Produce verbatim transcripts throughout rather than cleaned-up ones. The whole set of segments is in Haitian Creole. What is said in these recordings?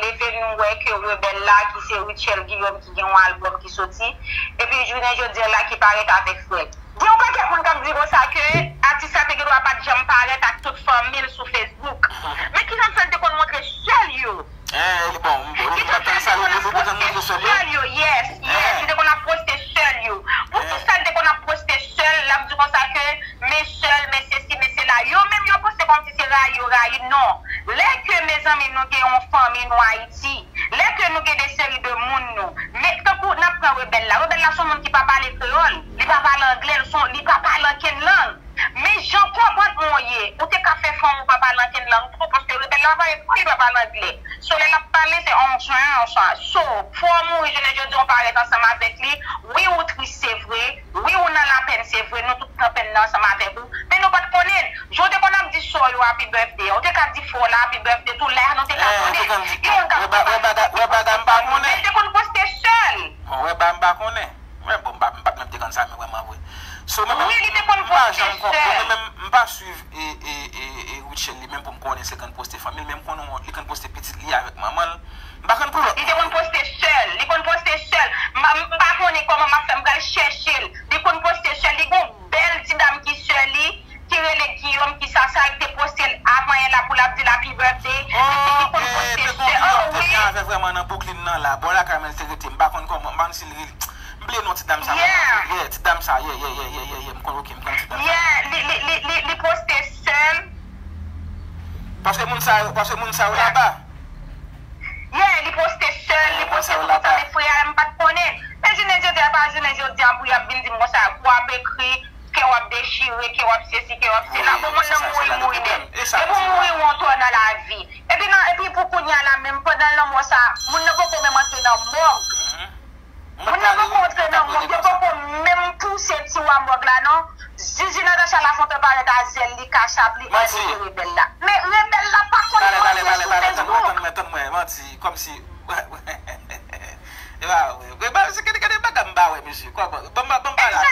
leve nou wè ke rebèl la, ki se Rutshelle Guillaume, ki gen yon albòm ki soti, epi jounen jodi a la ki parèt avèk frè l. Gen yon pakèt moun k ap di konsa ke atis la te gen dwa pa t janm parèt ak tout fanmi l sou Facebook. Men ki jan fè l te konn montre sè l yo? Eh, li bon, bon, li pa t sa, li te konn montre sè l yo. Sè l yo, yes, yes, li te konn ap poste sè l yo. Pou ki sa l te konn ap poste sè l, l ap di konsa ke men sè l, men sesi, men sela. Yo menm yo panse kòmsi se rayi yo rayi, non. Lè ke, mezanmi, nou gen yon fanmi nou Ayiti, lè ke nou gen de seri de moun nou, men tankou n ap pran rebèl la. Rebèl la se yon moun ki pa pale kreyòl, li pa pale anglè, li se yon, li pa pale ankenn lang. Men jan konpòtman w ye, ou te ka fè fanm ou pa pale ankenn lang tou, paske rebèl la pa pale kreyòl, li pa pale anglè. So, lè l ap pale, se on swen, on swen. So, fò w mouri, jounen jodi a, w parèt ansanm avèk li. Wi, ou tris, se vre. Wi, ou nan lapenn, se vre. Nou tout pran penn nan ansanm avèk ou. Men nou pa t konnen l. Jan w te konn ap di sè w yo happy birthday, ou te ka di frè w la happy birthday tou, la nou te ka konnen. Gen moun k ap di, wè bagay, wè bagay m pa konnen. Men li te konn poste sè l. Wè bagay m pa konnen. Mwen, bon, m pa, m pa t menm te konn sa, men vrèman vre. So, mwen menm, wi, li te konn poste sè l. Mwen menm, m pa swiv e, e, e, e Rutshelle li menm pou m konnen si l konn poste fanmi l, men m konnen li konn poste pitit li avèk manman l. M pa konn pou lòt moun. Li te konn poste sè l, li konn poste sè l. M pa, m pa konnen kòman m ap fè, m pral chèche l. Li konn poste sè l, li gon bèl ti dam ki sè li, ki rele Guillaume, ki sa, sa, li te poste l avan yè la pou l ap di l happy birthday. Epi li konn poste sè l. Oh, wi. Te gen avè vrèman nan Brooklyn nan la. Bò lakay mwen li te rete. M pa konn kòman, m pa konn si l rele. M bliye non ti dam sa. Yeah. Yeah, ti dam sa. Yeah, yeah, yeah, yeah, yeah, yeah. M konn, ok, m konn ti dam sa. Yeah, li, li, li, li, li poste sè l. Paske moun sa yo, paske moun sa yo laba. Yeah, li poste sè l, li poste tout sa, men frè a, m pa t konnen. Men jounen jodi a, pa jounen jodi a, pou y ap vin di m konsa, kou w ap ekri, kè w ap dechire, kè w ap sesi, kè w ap sela. Bon, moun nan mouri, mouri nèt. Depi w mouri, ou antò nan lavi. Epi nan, epi pou kounye a la menm, pandan lanmò sa, moun nan poko menm antre nan mòg. Moun nan poko antre nan mòg, yo poko menm pouse tiwa mòg la, non. Zuzu Natacha Lafontan parèt a zèl li, kachap li, ann ede rebèl la. Men rebèl la pa konn anyen sou Facebook. Tann mwen, tann mwen, manti, kòmsi. E pa vre. Gade, gade bagay m pa wè, mesye. Kòman? Ban m, ban m pale a.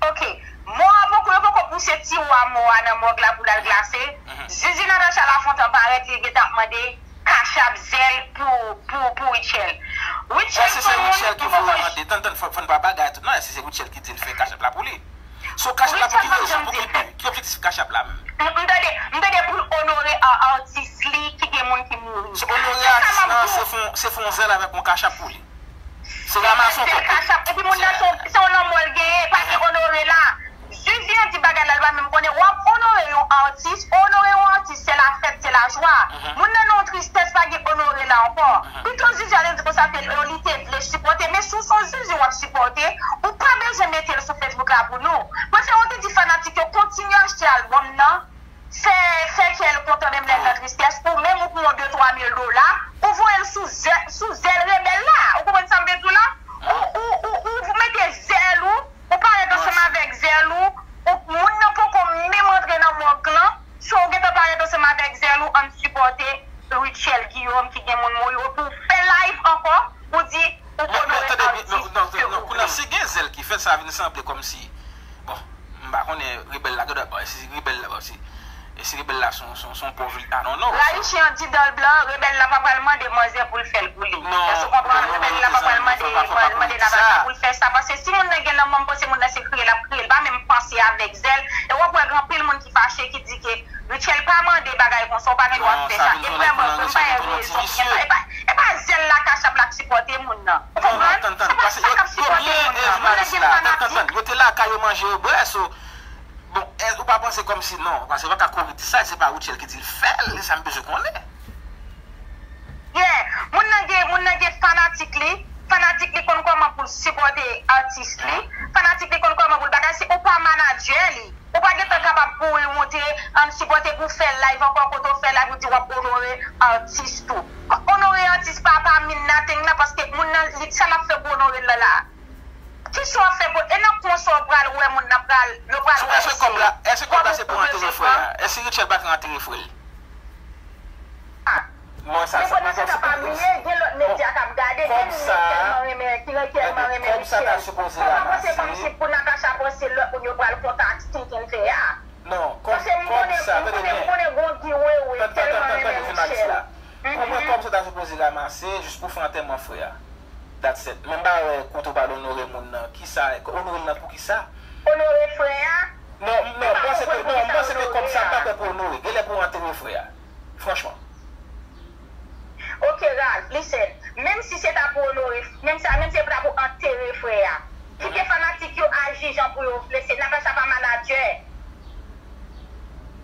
Ok. Mò a poko, yo poko pouse tiwa mò a nan mòg la pou l al glase. Zuzu Natacha Lafontan parèt, li gentan ap mande kachap zèl pou, pou, pou Rutshelle. Rutshelle se Rutshelle ki voye mande. Tann, tann, fò, fò n pa bagay tout, non, èske se Rutshelle ki di l fè kachap la pou li? So, kachap la pou ki rezon, pou ki bi? Ki objektif kachap la menm? M, m tande, m tande pou l onore a, atis li ki gen moun ki mouri. So, onore atis lan, se fon, se fon zèl avèk yon kachap pou li. Se ranmase yon kòb. Kachap. Epi moun nan se yon, se yon lanmò l genyen, pa gen onore la. Zuzu an di bagay la, l pa menm konnen. W ap onore yon atis, onore yon atis, se lafèt, se lajwa. Moun nan nan yon tristès, pa gen onore la ankò. Pito Zuzu al di konsa ke li te vle sipòte, men si w se yon Zuzu w ap sipòte, ou pa bezwen mete l sou Facebook la pou nou. Prefere w te di fanatik yo kontinye achte albòm nan, fè, fè kè l kontan menm lè l nan tristès, ou menm ou pran de twa mil dola, ou voye l sou zè-, sou zèl rebèl la. Ou konprann sa m vle di w la? Ou, ou, ou, ou, ou mete zèl ou, ou parèt ansanm avèk zèl ou, ou, moun nan poko menm antre nan mòg lan, so ou gentan parèt ansanm avèk zèl ou, ann sipòte Rutshelle Guillaume ki gen moun mouri, ou pou fè live ankò, ou di, ou onore atis ke ou vle. Kounye a si gen zèl ki fèt, sa vin sanble kòmsi, bon, m pa konnen rebèl la, gade, bon, si rebèl la, bon, si, e si rebèl la se yon, se yon, se yon pòv, I don't know. Rayichi an di dan l blan, rebèl la pa pral mande manzè pou l fè l pou li. Èske w konprann? Rebèl la pa pral mande, pral mande Natacha pou l fè sa, paske si moun nan gen lanmò, m panse moun nan se kriye l ap kriye, l pa menm panse avèk zèl. E w ap wè gen anpil moun ki fache, ki di ke Rutshelle pa mande bagay konsa, ou pa gen dwa fè sa. E vrèman, m pa gen rezon pou gen sa. E pa, e pa zèl la kachap la k sipòte moun nan. Ou konprann? Se pa sa k ap sipòte moun nan. Moun nan gen fanatik. Yo te lakay yo manje yo bwè, so, bon, e, ou pa panse kòmsi non, paske yo pa ka kouri di sa, se pa Rutshelle ki di l fè l, se sa m bezwen konnen. Yeah, moun nan gen, moun nan gen fanatik li, fanatik li konn kòman pou l sipòte atis li, fanatik li konn kòman pou l bagay, si ou pa manadjè li, ou pa gentan kapab kouri monte, ann sipòte pou fè live ankò, kote w fè live ou di w ap onore atis tou. Onore atis pa, pa mean nothing nan, paske moun nan, li, sa l ap fè pou onore l la la. Kisa w ap fè pou, e nan konsa w pral wè moun nan pral, yo pral wè èske kòb la, èske kòb la se pou antere frè a? Èske Rutshelle pa ka antere frè l? Mwen sa, sa, sa, sa, gen lòt medya k ap gade, gen moun ki tèlman renmen, ki tèlman renmen Rutshelle. Ou pa panse kòmsi pou Natacha panse lòt moun yo pral konn sa Tintin fè a? Non, kòb, paske m konnen, m konnen, m konnen gon Guy Wewe tèlman renmen Rutshelle. Kòb sa ta sipoze ranmase jis pou fè antèman frè a. That's it. Men m pa wè kote w pral onore moun nan. Kisa, onore l nan pou kisa? Onore frè a? Non, non, m panse ke, non, m panse ke kòb sa pa fèt pou onore. Genlè pou antere frè a. Franchman. Ok, Ralph, listen. Menm si se ta pou onore, menm sa, menm si se ta pou antere frè a. Kite fanatik yo aji jan pou yo vle, se Natacha pa manadjè.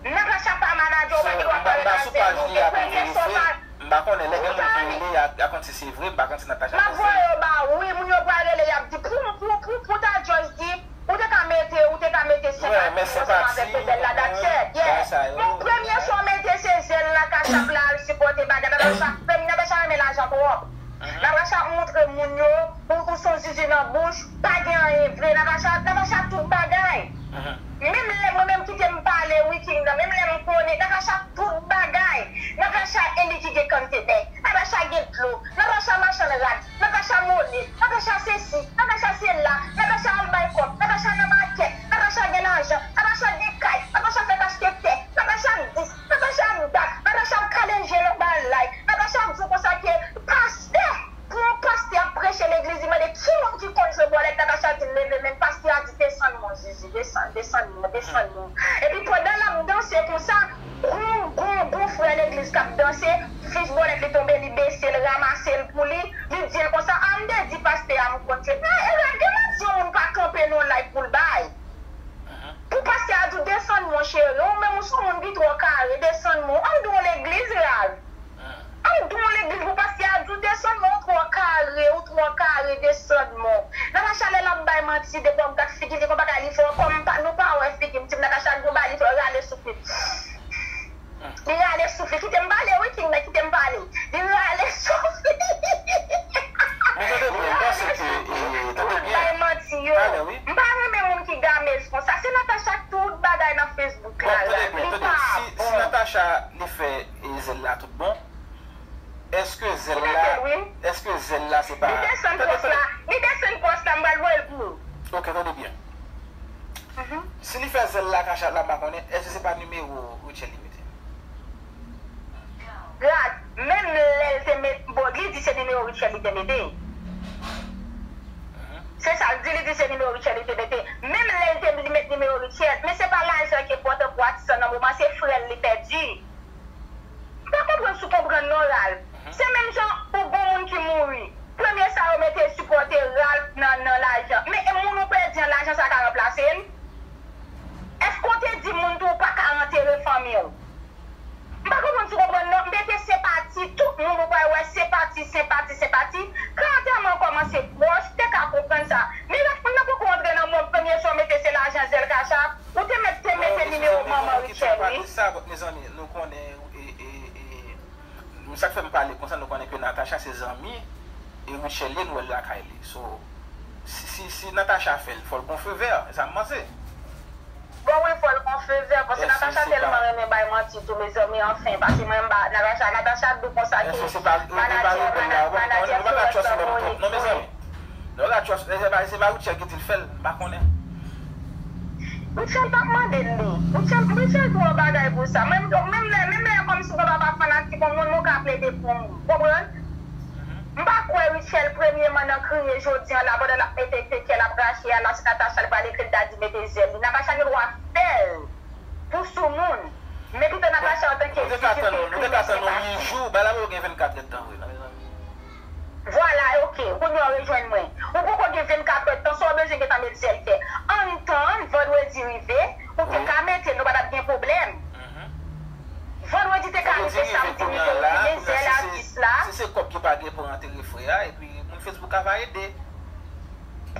Natacha pa manadjè, ou pa gen dwa pale nan zèl nou, e premye sa w pa. M pa konnen, lè gen moun ki rele, y a, y a konn si se vre, m pa konn si Natacha fè sa. M ap voye yo ba ou, wi, moun yo pral rele, y ap di, pou, pou, pou, pou ta just di, ou te ka mete, ou te ka mete senpati ansanm avèk Rebèl la, that's it, yeah. Bon, premye sa w mete se zèl la, kachap la, al sipòte bagay, Natacha, Natacha renmen lajan twòp. Natacha montre moun yo, ou, ou se yon zizi nan bouch, pa gen anyen vre, Natacha, Natacha tout bagay. Menm lè mwen menm kite m pale, wi, King nan, menm lè m konnen, Natacha tout bagay. Natacha e li ki gen kante nèg. Natacha gen dlo. Natacha machann rad. Natacha mole. Natacha sesi. Natacha sela. Natacha al bay kòb. Natacha nan makèt. Natacha gen lajan. Natacha gen kay. Natacha fèk achte tè. Natacha dis. Natacha dat. Natacha ap kale je l anba lay. Natacha ap di w konsa ke pastè, pou yon pastè ap preche legliz, li mande ki moun ki konn jwe bòlèt. Natacha di l leve men l, pastè a di desann mwen, Jezi, desann, desann mwen, desann mwen. Epi pandan l ap danse konsa, gon, gon, gon frè legliz k ap danse, fich bòlèt li tonbe, li bese l, ranmase l pou li, li di l konsa, a m te di pastè a m konn jwe. E rèd, gen madi yon moun pa kanpe nan yon live pou l bay. Pou pastè a di w desann mwen cheri, ou menm ou se yon moun ki twò kare, desann mwen, ann di w legliz, Ralph. Ann di w legliz pou pastè a di w desann mwen, ou twò kare, ou twò kare, desann mwen. Natacha lè l ap bay manti de kòm gad figi li gon bagay li fè w kòm pa, nou pa wè figi m, di m Natacha gon bagay li fè w rale souf li. Li rale souf li, kite m pale wi King nan, kite m pale. Li rale souf li. Men tande byen, m panse ke, e, tande byen. Bay manti yo. M pa renmen moun ki gamez konsa. Se Natacha tout bagay nan Facebook la, Ralph. Li pa bon. Si, si Natacha li fè, e, zèl la tout bon, èske zèl la, èske zèl la se pa... Li desann pòs la, li desann pòs la, m pral voye l pou ou. Ok, tande byen. Si li fè zèl la, kachap la, m pa konnen, èske se pa nimewo Rutshelle li mete? Ralph, menm lè l te met, bon, li di se nimewo Rutshelle li te mete. Se sa l di, li di se nimewo Rutshelle li te mete. Menm lè l te li met nimewo Rutshelle, men se pa lajan ki enpòtan pou atis lan nan moman, se frè l li pèdi. M pa konprann si w konprann non, Ralph. Se menm jan ou gon moun ki mouri. Premye sa yo mete sipòte Ralph nan, nan lajan. Men e moun ou pèdi an, lajan sa ka ranplase l? Èske w te di moun tou ou pa ka antere fanmi w? M pa konprann si w konprann non. M mete senpati, tout moun ou pral wè senpati, senpati, senpati. Kan antèman an kòmanse pwòch, te ka konprann sa. Men lòt moun nan poko antre nan mòn, premye sa w mete se lajan zèl kachap. Ou te mèt te mete nimewo manman Rutshelle, wi. Sa, mezanmi, nou konnen, e, e, e, sa k fè m pale konsa, nou konnen ke Natacha se zanmi, e Rutshelle li, nou wè l lakay li. So, si, si, si Natacha fè l, fò l gon feu vert, e sa m panse. Bon, wi, fò l gon feu vert, paske Natacha tèlman renmen bay manti tou, mezanmi, anfen, paske mwen, m pa, Natacha, Natacha di w konsa ke manadjè, manadjè Florence lan mouri. Non, mezanmi. Lè w la trust, se pa, se pa Rutshelle ki di l fè l, m pa konnen. Rutshelle p ap mande l li. Rutshelle, Rutshelle twò bagay pou sa. Menm, menm lè, menm lè kòmsi mwen pa, pa fanatik yon moun, mwen ka plede pou moun. Konprann? M pa kwè Rutshelle premyeman nan kriye jodi an la pandan l ap mete kè l ap rache a la, se Natacha l pral ekri l ta di mete zèl li. Natacha gen dwa fè l pou soumoun. Men pito Natacha antanke zizi filtre senpati. Nou te ka tann yon jou, bay la pou yo gen vennkat èdtan vre, non, mezanmi. Vwala, ok, kounye a w rejwenn mwen. Ou poko gen vennkat èdtan, sa w bezwen gentan met zèl fè. Ann tann vandredi rive, ou te ka mete l, nou pa t ap gen pwoblèm. Vandredi te ka rive, samdi rive, ou fini zèl atis la. Si se kòb ki pa gen pou antere frè a, epi moun Facebook ava ede.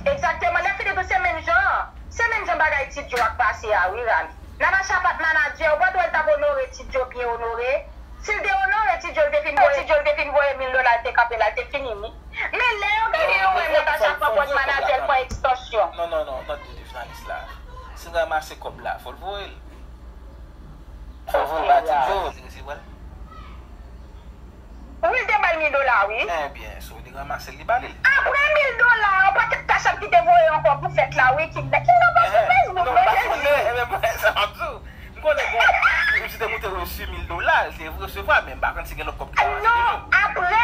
Egzakteman, lè fini tou se menm jan, se menm jan bagay Ti Djo ak pase a, wi, Ralph. Natacha pa t manadjè, ou pa t wè l t ap onore Ti Djo byen onore? Si l te onore Ti Djo, l te fin voye, Ti Djo, l te fin voye mil dola, l te kanpe la, l te fini, wi. Men lè yo gade, yo wè Natacha pran pòz manadjè, l pran ekstansyon. Non, non, non, tande jounalis la. Si l ranmase kòb la, fò l voye l. Fò l voye l ba Ti Djo, li resevwa l. Wi, l te ba l mil dola, wi. Ebyen, so li ranmase l, li ba li l. Apre mil dola, yon pakèt kachap ki te voye ankò pou fèt la, wi, ki, ki nan pase Facebook, non, mwen, Jezi. Ebyen, mwen, sa m ap di w. M konnen, bon, misye te montre resi mil dola, li te resevwa, men m pa konn si gen lòt kòb ki ranmase toujou. Non, apre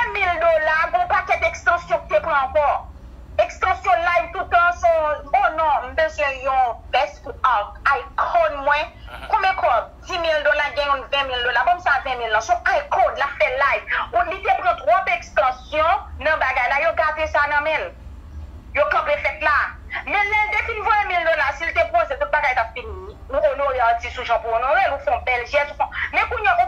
se yon best icon mwen. Konbyen kòb? Dis mil dola, gen yon ven mil dola. Ban m sa ven mil lan. Se yon icon, l ap fè live. Ou, li te pran twòp ekstansyon nan bagay la, yo gate sa nan men l. Yo kanpe fèt la. Men lè l te fin voye mil dola, si l te poze, tout bagay t ap fini. Ou onore atis ou jan pou onore l, ou fè yon bèl jès, ou fè. Men kounye a,